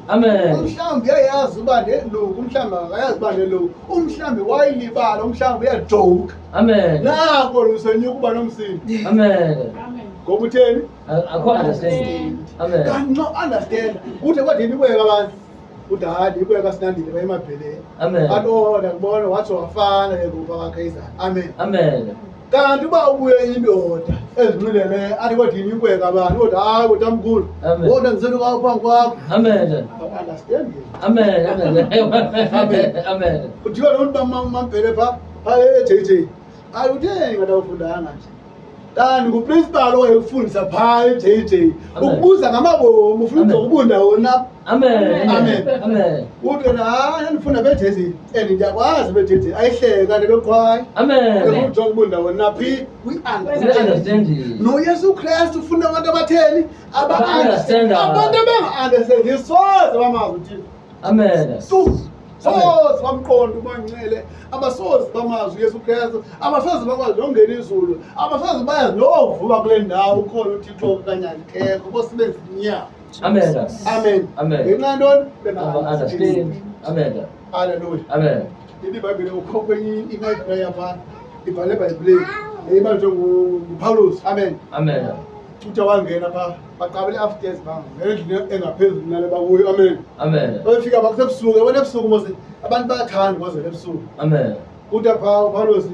Amen. Umhlawumbi uyayazi uba neloku, umhlawumbi akayazi uba neloku. Umhlawumbi wayilibala, umhlawumbi uyajoka. Amen. Nako lusenyuka uba nomsindo. Amen. Ngoba utheni? Akho understanding. Amen. Kanti nxa understand, kude kodwa ibeka abantu. Uthi hayi ndibeka sinandile bayemabheleni. Amen. Athi oh ndakubona watsho wafana ke ngoku akakhe Amen. Amen. Kanti uba ubuye indoda ezinxileleyo athi kodwa inyikweka abantu kodwa hayi kodwa mkhulu. Amen. Kodwa ngisenuka phambi kwakho. Amen. Understand ke. Amen. Amen. Amen. Amen. Kuthiwa lo mntu bambhele pha pha e-JJ. Ayi utheni ngathi awufundanga nje. Kanti nguprincipal owayekufundisa phaa e-JJ. Amen. Ukubuza ngamabomu ufuna Amen. ugcoka ubundawoni apha. Amen. Amen. Amen. Uthi wena hayi ndandifunda be-JJ and ndiyakwazi be-JJ ayihleka kanti beqhwayi. Amen. Ufuna ujonga ubundawoni naphi We kwi-understand. understanding. NoYesu Kristu ufuna abantu abatheni? Aba-understandayo. Abantu abanga-understandi soze bamazi uThixo. Amen. Tu! Soze bamqonda ubancele, abasoze bamazi uYesu Kristu, abasoze bakwazi nokungena izulu, abasoze bayazi novuka kule ndawo ukhona uThixo okanye akekho, bosebenzisa inyawo. Amen. Amen. Amen. Ngenxa yantoni? Understand. Amen. Haleluya. Amen. Ithi iBhayibhile kukho kwenye i-night prayer phaa, ibhale eBhayibhileni, yayibanjwe nguPawulos. Amen. Amen. Uthe wangena phaa, baqabela i-upstairs phaa, ngena endlini engaphezulu nale bakuyo. Amen. Amen. Babefika phaa kusebusuku, yabona ebusuku mos abantu bayathanda ukwazela ebusuku. Amen. Kuthiwa phaa uPawulos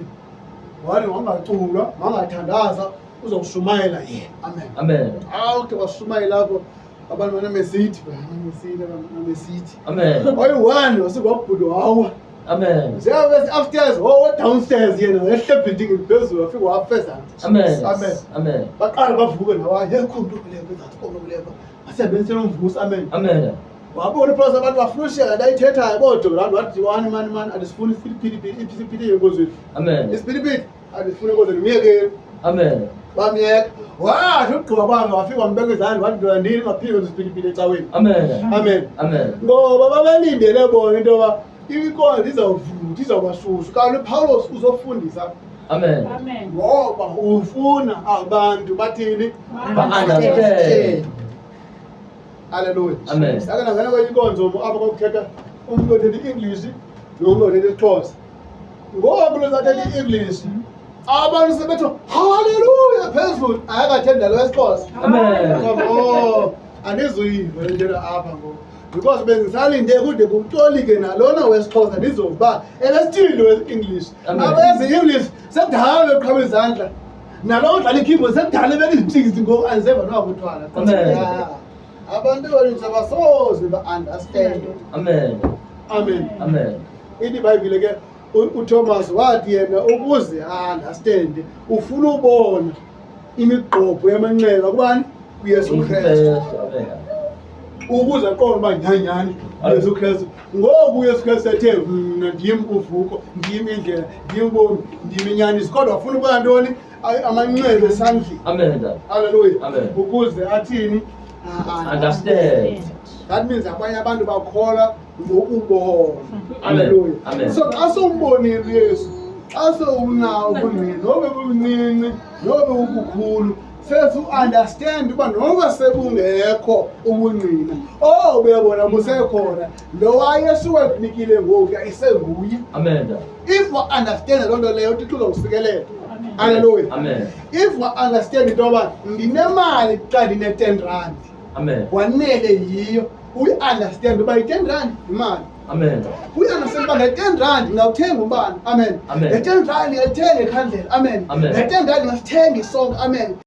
wathi wangaculwa, wangathandaza, uzokushumayela yena. Amen. Amen. Awu ke washumayela apho abantu banemesithi, banemesithi, banemesithi. Amen. Oyi-one wasuke wabhuda wawa. Amen. Njengoba upstairs, oh downstairs yena wehle building phezulu wafika wafeza. Amen. Amen. Amen. Baqala bavuke nawa, yekho umuntu okuleko ezantsi khona okuleko. Asebenzise umvusi, amen. Amen. Wabona uPawulos abantu bafuna ushiyeka ayithethayo kodwa laa nto wathi wani mani mani andisifuni isiphiliphili isiphiliphili enkonzweni. Amen. Isiphiliphili andisifuni enkonzweni myekeni. Amen. Bamyeka. Wathi ukugqiba kwakhe wafika wambeka izandla wathi ndoda ndini ngaphiki kwesiphiliphili ecaweni. Amen. Amen. Amen. Ngoba babelindele bona into yoba inkonzo izawuvutha izawubashushu kanti uPawulos uzofundisa. Amen. Amen. Ngoba ufuna abantu bathini? Ba-understand. Haleluya. Amen. Sake ndangena kwenye inkonzo apho kwakuthetha umntu othetha i-English nomntu othetha isiXhosa. Ngoku lo sathetha i-English abantu sebethu haleluya phezulu ayakathenda lo wesiXhosa. Amen. Oh, andizuyiva le nto apha ngoku. Because bengisalinde kude kutolike nalona wesiXhosa ndizova uba ebesithini we-English. Amen. Abezi-English sekudala beqhaba izandla. Nalo udlala i-keyboard sekudala ebeka izipsikisi ngoku andiseva nowakuthwala. Amen. Yeah. Abantu abaninzi abasoze ba-understand. Amen. Amen. Amen. Ithi iBhayibhile ke uThomas wathi yena ukuze a-understand ufuna ubona imigqobho yamanxeba kubani? KuYesu Kristu. Amen. Ukuze aqonde uba nyhanyhani uYesu Kristu. Ngoku uYesu Kristu ethe mna ndim uvuko, ndim indlela, ndim ubomi, ndim inyaniso. Kodwa ufuna ukuba ntoni? Amanxeba esandleni. Amen. Haleluya. Amen. Ukuze athini? Understand. That means abanye abantu bakholwa ngokubona. Amen. Haleluya. Amen. So xa sowumbonile uYesu, xa sowunawo ubungqina, nobe buncinci, nobe ubukhulu, sesu-understand uba noba sebungekho ubungqina, oh uyabona busekhona, lo waYesu wakunikile ngoku isenguye. Amen. If wa-understand loo nto leyo, uThixo uzokusikelela. Haleluya. Amen. If wa-understand into yoba ndinemali xa ndine-10 rand, Amen. wanele yiyo, uyi-understand uba yi-10 rand yimali. Amen. Uyi-understand uba nge-10 rand ndingawuthenga umbane. Amen. Amen. Nge-10 rand ndingalithenga ikhandlela. Amen. Amen. Nge-10 rand ndingasithenga isonka. Amen.